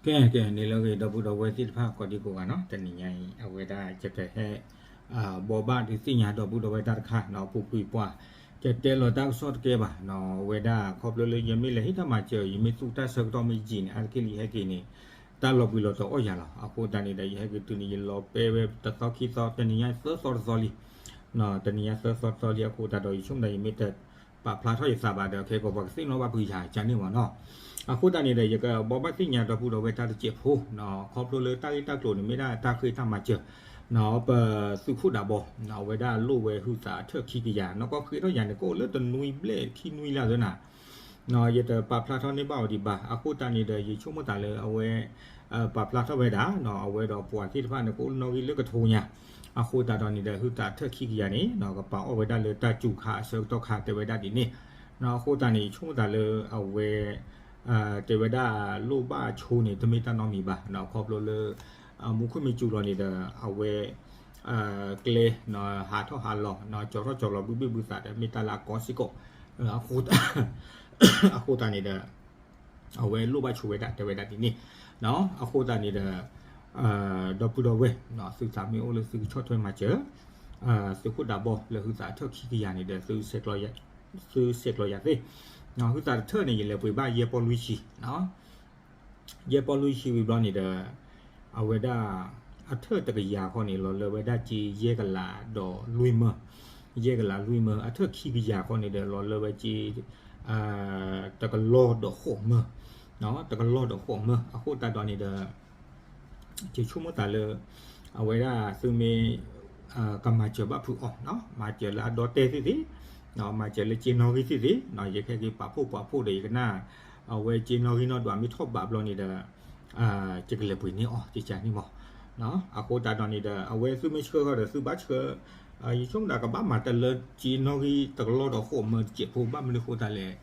ကဲ ကဲ န့ၣ်လၢအဂ့ၢ် ဒီပုၢ်ဒီဝဲၢ်သ့ၣ်တဖၣ်ကိးဒံကိးဂၤနီၤ, တနံၤညါအံၤ အဝဲဒၣ်ယကဟဲ ဘိးဘၣ်ဒုးသ့ၣ်ညါဒီပုၢ်ဒီဝဲၢ်တၢ်တခါနီၤ, ပူၤကွံာ်ပှၤ ယတဲလီၤတၢ်ကစီၣ်တကဲဘၣ်နီၤ, အဝဲဒၣ်ခီဖျိလၢယမ့ၢ်လဲၤဟ့ၣ်တၢ်မၤစၢၤ ယမ့ၢ်သူတၢ်ဆၢကတီၢ်မ့ၢ်ယံာ်န့ၣ် အါတက့ၢ်လံယဟဲက့ၤန့ၣ် တၢ်လီၤဘှံးလီၤတီၤအီၣ်ယၤလီၤ. အဃိသတးန့ၣ်ဒီး ယဟဲက့ၤတုၤန့ၣ် ယလီၤပဲဝဲတသီခံသီ တနံၤညါသၢသီတသီလံ တနံၤညါသၢသီတသီလံ. အဃိသတးဒီး ယဆိကမိၣ်သး ယမ့ၢ်တပာ်ဖျါထီၣ်ယသးဘၣ်ဒီး ခဲကိာ်ပှၤကသ့ၣ်နီၣ်ဘၣ်ဖုးယၤကန့ၣ်မ့ၢ်နီၤ. အဃိသတးန့ၣ်ဒီး ယကဘိးဘၣ်သ့ၣ်ညါဒီပုၢ်ဒီဝဲၢ်တၢ်တစဲးဖိနီၤ, ခီဖျိလၢတၢ်ဂ့ၢ်တၢ်ကျိၤန့ၣ် မ့ၢ်ဒၣ်တၢ်ဃ့တၢ်မၤစၢၤနီၤ, ပသုးခိၣ်ဒးဘီ အဝဲဒၣ်လိၣ်ဝဲဟုသးအထၢၣ်ခံကယၤနီၤ, ကီၢ်ဃ့ထီၣ်ယၤန့ၣ် ကအိၣ်လၢတနွံဘျဲၣ်ခံနွံလၢ်သၢနၤ ယတပာ်ဖျါထီၣ်န့ၢ်ဘၣ်အီၤဒံးဘၣ်. အဃိသတးန့ၣ်ဒီး ယဆိကမိၣ်သးလၢအဝဲ ပာ်ဖျါထီၣ်ဝဲဒၣ်နီၤ, အဝဲဒီးပှၤသ့ၣ်တဖၣ်န့ၣ် ကအိၣ်နီၣ်ဂံၢ်လၢကထိညါ, အဃိသတးဒီးန့ၣ်ဒီး ဟုသးအထၢၣ်ခံကယၤန့ၣ်နီၤ ကပာ်အီၣ်ဝဲဒၣ်လၢတၢ်စူၤခါအဆၢကတီၢ်ခါ တဲဝဲဒၣ်ဒ်န့ၣ်နီၤ. အဃိသတးန့ၣ် ယဆိကမိၣ်သးလၢအဝဲ တဲဝဲဒၣ်လိၣ်ဘၣ်ဆိန့ၣ် တမ့ၢ်တၢ်နီတမံၤဘၣ်နီၤ, ခီဖျိလၢ မူခိၣ်မ့ၢ်စူၤလီၤန့ၣ်ဒီး အဝဲ ကျဲ ဟးထီၣ်ဟးလီၤ ကၠီၤထီၣ်ကၠီၤလီၤ ဘုဘ့ၣ်ဘုသးဒီး မ့ၢ်တၢ်လၢအကီစ့ၢ်ကီး အဃိသတးန့ၣ်ဒီး အဝဲလိၣ်ဘၣ်ဆိဝဲဒၣ် တဲဝဲဒၣ်ဒ်န့ၣ်နီၤ. အဃိသတးန့ၣ်ဒီး ဒီပုၢ်ဒီဝဲၢ် သုသးမ့ၢ်အိၣ်လၢသုကဆီၣ်ထွဲမၤစၢၤ သုးခိၣ်ဒးဘီလၢဟုသးအထၢၣ်ခံကယၤန့ၣ်ဒီး သုဆဲးကျိးယၤသ့, ဟုသးတထၢၣ်န့ၣ် ယလဲၤပှ့ၤဘၣ်ယဲၢ်ပီၣ်လွံၢ်ဆံ ယဲၢ်ပီၣ်လွံၢ်ဆံဝံၤဘျီန့ၣ်ဒီး အဝဲဒၣ် အထၢၣ်တကယၤခီန့ၣ် လီၤလၢဝဲဒၣ်က့ယဲၢ်ကလးဒီးလွံၢ်မၢ, ယဲၢ်ကလးလွံၢ်မၢ, အထၢၣ်ခံကယၤခီန့ၣ်ဒီး လီၤလၢဝဲက့ တကလီၢ်ဒီးဃိးမၢ, တကလီၢ်ဒီးဃိးမၢ. အဃိသတးဒီးန့ၣ်ဒီး ယဆိကမိၣ်သးလၢ အဝဲဒၣ်သုမ့ၢ် ကမၤစၢၤဘၣ်ဖုးအီၤ, မၤစၢၤလၢအဒီတဲသ့ၣ်သ့ၣ်, မၤစၢၤလၢက့နီၣ်ဂံၢ်သ့ၣ်သ့ၣ်, ယကဟဲက့ၤပာ်ဖှိၣ်ပာ်ဖှိၣ်ဒီး ယကနၣ် အဝဲက့နီၣ်ဂံၢ်နီၣ်ဒွးမ့ၢ်ထီၣ်ဘးဘျီန့ၣ်ဒီး ယကလဲၤပှ့ၤန့ၢ်အီၤ ကကန့ၣ်မး. အဃိသတးဒီးန့ၣ်ဒီး အဝဲသုမ့ၢ်ဆှၢဃီဒီး သုဘၣ်ဆှၢ ယဆိကမိၣ်သးကဘၣ်မၤတၢ်လၢက့နီၣ်ဂံၢ်တကလီၢ်ဒီးဃိးမၢတစဲးဖိ ဘၣ်မနုၤဃိသတးလဲၣ်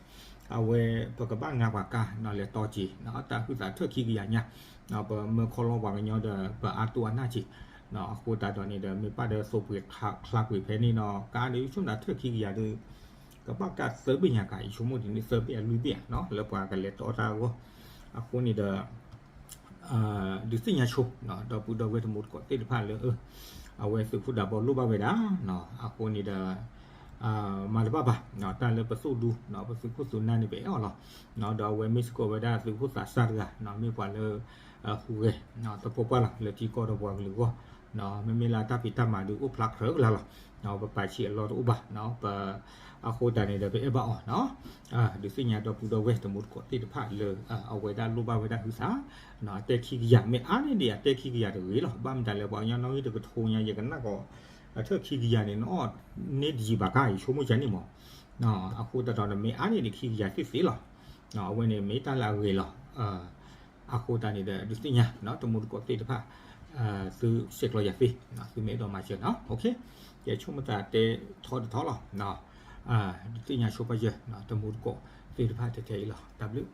အဝဲပကဘၣ်ငါပှၤကါနီၤ လဲၤတီက့ၤ တၢ်ဟုသးထၢၣ်ခံကယၤညါ ပမၢခီလီၤပှၤကညီဒီး ပအါတိၢ်အနၢ်က့ၤ. အဃိသတးဒီးန့ၣ်ဒီး မ့ၢ်ဘၣ်ဒီးသိးပှ့ၤချါကွံာ်ဖဲန့ၣ်နီၤ ကါဒီး ယဆိကမိၣ်သးထၢၣ်ခံကယၤဒီး ကဘၣ်ကါသၢဘ့ၣ်ညါကါ ယဆိကမိၣ်ဒ်န့ၣ် သၢဘ့ၣ်အလွံၢ်ဘ့ၣ်ဧါ လၢပှၤကလဲၤတီတၢ်အဂီၢ်. အဃိန့ၣ်ဒီး ဒုးသ့ၣ်ညါဆိ ဒီပုၢ်ဒီဝဲၢ်တမူတကိးသ့ၣ်တဖၣ်လၢ အဝဲသုးခိၣ်ဒးဘီလိၣ်ဘၣ်ဝဲဒၣ် အဃိန့ၣ်ဒီး မၤတဘၣ်ဘၣ် တၢ်လၢပသိၣ်ဒူ ပသုးခိၣ်သုးနၢ်န့ၣ် ပအဲၣ်အီၤလီၤ. ဒီးအဝဲမ့ၢ်စ့ၢ်ကီးဝဲဒၣ်သုးခိၣ်သးစၢ်တဂၤ မ့ၢ်ပှၤလၢ ဟူးဂဲၤ သပှၢ်ပှၢ်လီၤ လၢထံကီၢ်ဒီးပှၤကလုာ်အဂီၢ် မ့မ့ၢ်လၢတၢ်ဖံးတၢ်မၤဒုးအိၣ်ဖျါကြၢးကလာ်လီၤ. ပပာ်ဆံးအလီၢ်တအိၣ်ဘၣ် ပ အဃိသတးန့ၣ်ဒီး ပအဲၣ်ဘၣ်အီၤ ဒုးသ့ၣ်ညါဒီပုၢ်ဒီဝဲၢ်တမူတကိးသ့ၣ်တဖၣ်လၢ အဝဲဒၣ်လိၣ်ဘၣ်ဝဲဒၣ်ဟုသး တဲခံကယၤ မ့ၢ်အါန့ၢ်ဒံးအတဲခံကယၤတဂ့ၤလီၤ. ဘၣ်မတၤလဲၣ် ပှၤကညီနီၣ်ဂံၢ်တကထိညါ ယကနၣ်ကီး အထၢၣ်ခံကယၤန့ၣ် နအီၣ်န့ၢ်တယံာ်ဘၣ်ကါ ယဆိကမိၣ်ကန့ၣ်မး. အဃိသတးဒီး မ့ၢ်အါန့ၢ်ဒံးခံကယၤသ့ၣ်သ့ၣ်လီၤ. အဝဲန့ၣ်မ့ၢ်တၢ်လၢအဂ့ၤလီၤ. အဃိသတးန့ၣ်ဒီး ဒုးသ့ၣ်ညါ တမူတကိးသ့ၣ်တဖၣ် သုဆဲးကျိးယၤသ့ သုမ့ၢ်အဲၣ်ဒိးမၤစၢၤနီၤ ယဆိကမိၣ်သးတဲထီတထီလီၤ. ဒုးသ့ၣ်ညါဆိပာ်ယၢၤ တမူတကိးသ့ၣ်တဖၣ်ထဲထဲအံၤလီၤ. တၢ်ဘျုး